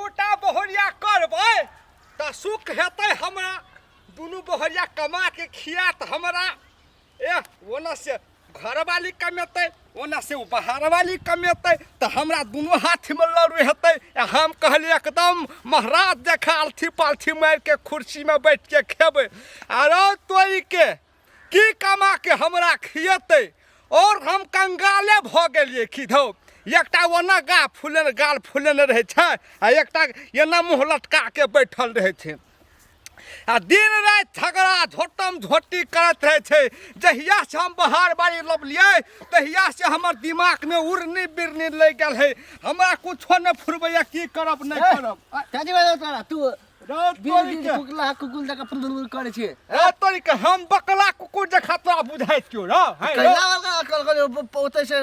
दूटा बहुरिया करबै तऽ सुख हेतै हमरा। दुनू बहुरिया कमा के खियात हमरा। ए ओना से घरवाली कमेतै, ओना से ओ बाहरवाली कमेतै, तऽ हमरा दुनू हाथमे लड़ू हेतै। आ हम कहलियै एकदम महाराज जकाँ आलथी पालथी मारिके कुर्सीमे बैठके खेबै। आरो तोरीके की कमा के हमरा खियेतै? और हम कंगाले भऽ गेलियै की धौ। एकटा ओना गा फुलेने गाल फुलेने रहै छै आ एकटा एना मुँह लटका के बैठल रहै छै आ दिन राति झगड़ा झोटम झोटी करैत रहै छै। जहिया से हम बाहर बाड़ी लबलियै तहिया से हमर दिमागमे उड़नी बिरनी लागि गेल है। हमरा कुछो नहि फुरबैया, की करब नहि करब। चाची बाजो तोरा तू रौ बिल तोरी बिल के कुकला कुकुल जका फुल करै छी। रौ तोरी के, हम बकला कुकुर जकाँ तोरा बुझाइ छियौ रौ? है रौ? कैला वाला अकल कर ओतै से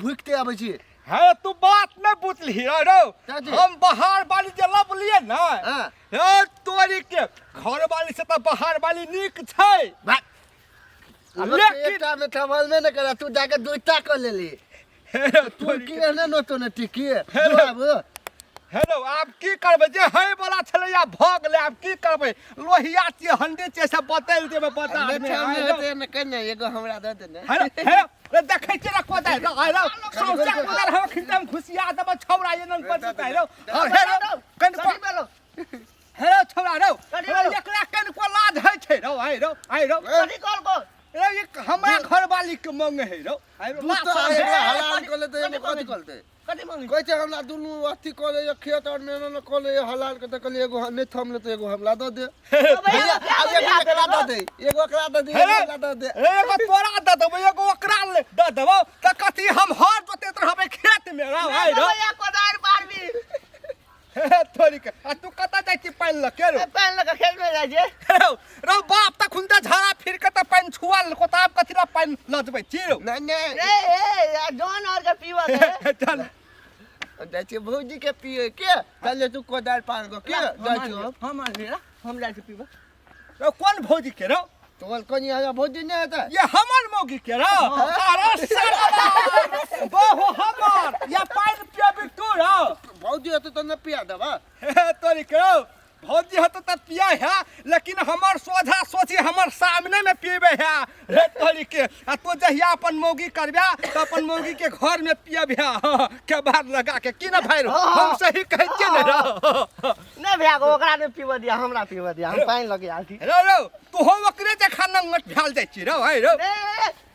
भुकते आबै छी। हे तू बात नहि बुझलिही रौ रौ। चाची। हम बाहर बाली जे लबलियै ने, हाँ। रौ तोरी के, घर वाली से तऽ बाहर वाली नीक छै। भाग। लेकिन एकटा में थमल में न करा, तू जाके दुईटा कर लेली। हे रौ तू तोरी की के। एहने नोतो ने टिकी हेलो। बाबू। हेलो, आब की करबै? जे है वाला छलै आब भऽ गेलै, आब की करबै? लोहिया छियै, हंडी छियै, सब बदलि देबै बाजार ने मे। छाम आइ ने रौ। हेतै ने कने एगो हमरा दऽ दे ने। हेलो हेलो रे, देखै छियै रे कोदारि रौ, आइ रौ, सौंसे कोदारि हम खिद्दम घुसिया देबै छौड़ा एनन बजतै रौ। और हे रौ, कनिको हे रौ छौड़ा रौ, रौ, एकरा कनिको लाज होइ छै रौ? आइ रौ, आइ रौ, कथी कहल को रौ, ई हमरा घरवाली के मंग है रौ, आइ रौ, दू लाज टा शरम एकरा है। हलाल कऽ लेतै, एहिमे कथी कऽ लेतै? कथी मंगै? कहै छै हमरा दुनू अथी कऽ ले खेत आओर मेहनत ने कऽ ले हलाल के, तऽ कहलियै एगो नहि थम लेतै, एगो हमरा दऽ दे। भैया, आब एगो एकरा दऽ दे, एगो एकरा दऽ दे, एगो एकरा दऽ दे। हे, एगो तोरा दऽ देबौ, एगो ओकरा दऽ देबौ, तऽ कथी हम हर जोतैत रहबै खेत मे रौ? आइ रौ। भैया कोदारि मारबी। हे तोरी के, आ तू कतऽ जाइ छी पानि लऽ के रौ? पानि लऽ कऽ खेत मे जाइ छियै। रौ रौ बाप, तखुन तऽ झाड़ा फिर के तऽ पानि छुआ लेलको, तऽ आब कथी लए पानि लऽ जेबै छी रौ? नहि नहि। ए ए जौन और के पीबऽ के। चल। जाइ छियै भौजी के पिए के। चल तू कोदारि पान कऽ के जाइ छियौ। हम आनली ना, हम जाइ छी पीबऽ। रौ, कोन भौजी के रौ? तोहर कनि हमरा भौजी नहि हेतै? ये हमर मौगी के रौ? अरे साला, बहु हमर या पानि पियबी तू रौ? भौजी हेतै तऽ नहि पिया देबा? हे तोरी के रौ, भौजी हेतौ तऽ पिया है, लेकिन हमर सोझा सोची हमर सामने में पीबे है रे तोरी के। आ तू जहिया अपन मौगी करबे तऽ अपन मौगी के घर में पियबे के बार लगा के, की ना भाई रौ? हम सही कहै छियै ने रौ? नहि भैया, ओकरा नहि पीबऽ दिया, हमरा पीबऽ दिया, हम पानि लऽ के आयल छी। रौ रौ, तू हम ओकरे जखा नंगट भेल जाइ छी रौ? है रौ? ए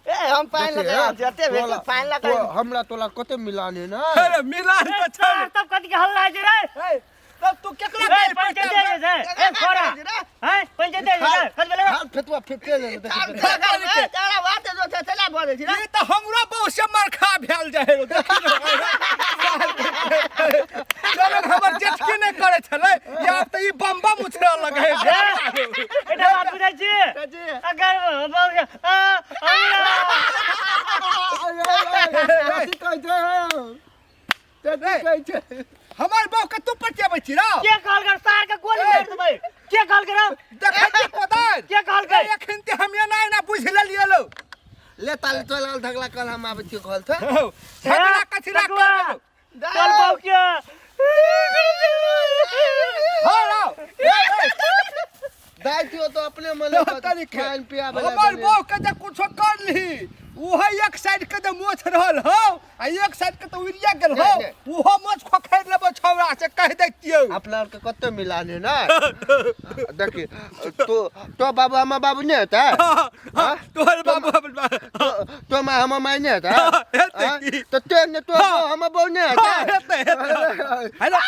ए, हम पानि लऽ के आयल छी, एते भेल पानि लऽ के। हमरा तोला कते मिलान है ना? अरे मिलान तऽ छै। तब कथी के हल्ला होइ छै रे? ए, तब तू केकरा ए, गारि पंचायत पड़तै? दे छै। ए, फोड़ा। हैं, पंचायत दे छै। कथी भेलै? हाल फेतुआ फेटे ले। तोरा बात जो छै चला बजै छी रे। ई तऽ हमरो बहु से मरखा भेल जाइ रौ, देखी रौ। चलो, हमर जेठकी नहि करै छलै, या आब तऽ ई बम बम उछरऽ लगै है। एकटा बात बुझै छी? अगर आ, हमरा कथी कहै छै? कथी कहै छै? हमर बहु के तू पटियाबै छी रौ? के कहलकै? सार के गोली मारि देबै। के कहलकै रौ? देखै छी कोदारि। के कहलकै? ए, एखन ते हम एना एना बुझि लेलियै लौ। ले ताले तोला झगड़ा कल, हम आबै छियौ घर से। हौ, झगड़ा कथी ला ठकुआ। करबै रौ? चल बहू के। हँ रौ, ए, ए, दाइ छियौ तो अपने मने तरीके। पानि पियाबै हमर बहू के जे कुछो कर ली, उहे एक साइड के जे मोछ रहल हौ आ एक साइड के तऽ उड़िया गेल हौ, नहि, नहि। उहो मोछ खोखैर लेबो छौड़ा से, कहि दै छियौ। अपना आरके कते मिलान है ना? देखी तो तो बाबू हमर बाबू नहि हेतै? हाँ, तोहर बाबू हमर बाबू। तो माय हमर माय नहि हेतै? हेतै हाँ? की? तऽ ते ने तो हमर बहू नहि हाँ, हेतै? हेतै हेतै। हेलो,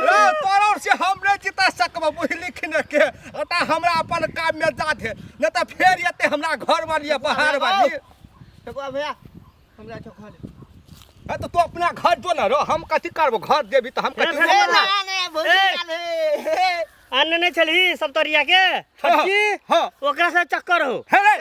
रे तोरो से हम नहि जीता सकबो, बुझली कि ने? के अतः हमरा अपन काम में जा दे, नहीं तऽ फेर एते हमरा घर वाली आ बाहर वाली। ठकुआ भैया, हमरा छौ घर। हाँ, तो तू अपना घर जो ना रो, हम कथी करबो? घर देबी तऽ हम कथी ए, करबो? ना ना भौजी। ए। आयल हे। अन्न नहि छलही सब तोरिया के छोटकी? हाँ। ओकरा से चक्कर हो। हे रे,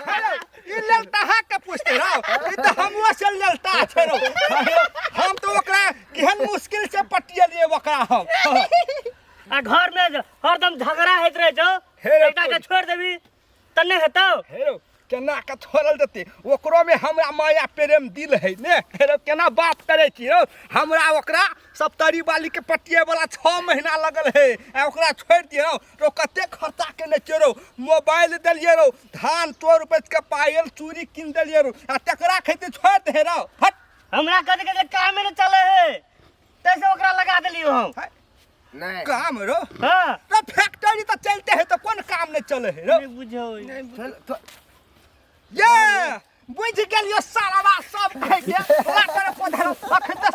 हे रे, ई ललताहा के पूछते रहो, ई तऽ हमरो से ललता छै रौ। हम तऽ ओकरा केहन मुश्किल से पटियलियै ओकरा हम। आ घर में हरदम झगड़ा होइत रहै छौ। हे रे। एकटा के छोड़ि देबी तऽ नहि हेतौ। हे रौ। केना के छोड़ल जेतै ओकरो में हमरा माया प्रेम दिल है ने। हेरो केना बात करै छी रौ, हमरा ओकरा सप्तरी वाली के पटिए वाला 6 महीना लगल है आ ओकरा छोड़ि दिए रौ। रौ कते खर्चा केने छियै रौ, मोबाइल देलियै रौ, धान तोड़ बेच के पायल चूड़ी कीन देलियै रौ, आ तकरा खेती छोड़ि दे रौ। हट हमरा कथी के कामे नहीं चले है तैसे ओकरा लगा देलियो हम। नहीं काम रो हाँ रो फैक्ट्री तो चलते है तो कौन काम नहीं चले है रो? नहीं बुझो। ये बुझ गेलियो सारा बात सब कह के ला करे पधरो अखन त